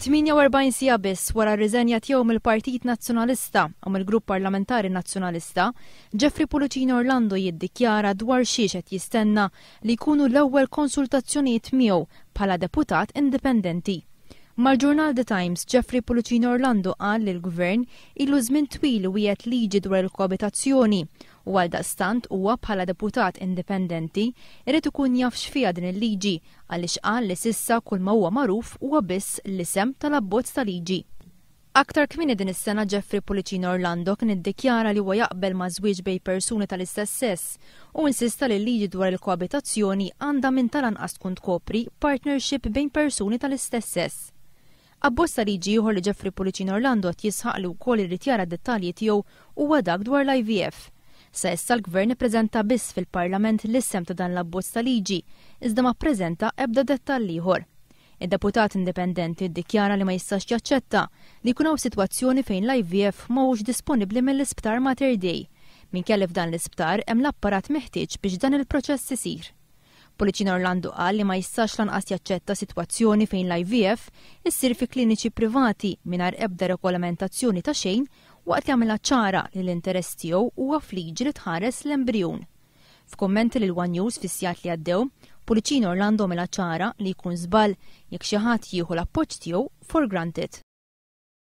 48 siegħa biss wara r-riżenja tiegħu mill-Partit Nazzjonalista u mill-Grupp Parlamentari Nazzjonalista, Jeffrey Pullicino Orlando jiddikjara dwar xiex qed jistenna li jkunu l-ewwel konsultazzjonijiet miegħu bħala deputat indipendenti. Mal-ġurnal The Times, Jeffrey Pullicino Orlando qal li l-Gvern ilu żmien twil wiegħed liġi dwar il-koabitazzjoni u għaldaqstant huwa bħala deputat indipendenti irid ikun jaf x'fiha din il-liġi għaliex qal li s'issa kull ma huwa magħruf huwa biss l-isem tal-abbozz ta' liġi. Aktar kmieni din is-sena Jeffrey Pullicino Orlando kien iddikjara li huwa jaqbel ma' żwieġ bejn persuni tal-istess sess u insista li l-liġi dwar il-koabitazzjoni għandha minn tal-anqas tkun tkopri partnership bejn persuni tal-istess sess. Abbozz ta' liġi ieħor li Jeffrey Pullicino Orlando qed jisħaq li wkoll irid jara d-dettalji tiegħu huwa dak dwar l-IVF. Sa issa l-Gvern ippreżenta biss fil-Parlament l-isem ta' dan l-abbozz ta' liġi, iżda ma ppreżenta ebda dettall ieħor. Id-deputat indipendenti ddikjara li ma jistax jaċċetta li jkun hawn sitwazzjoni fejn l-IVF ma hux disponibbli mill-Isptar Mater Dei, minkejja li f'dan l-isptar hemm l-apparat meħtieġ biex dan il-proċess isir. Pullicino Orlando qal li ma jistax lanqas jaċċetta sitwazzjoni fejn l-IVF issir fi kliniċi privati mingħajr ebda regolamentazzjoni ta' xejn waqt li għamilha ċara li l-interess tiegħu huwa f'liġi li tħares l-embrijun. F'kummenti lil One News fis-sigħat li għaddew, Pullicino Orlando għamilha ċara li jkun żball jekk xi ħadd jieħu l-appoġġ tiegħu for granted.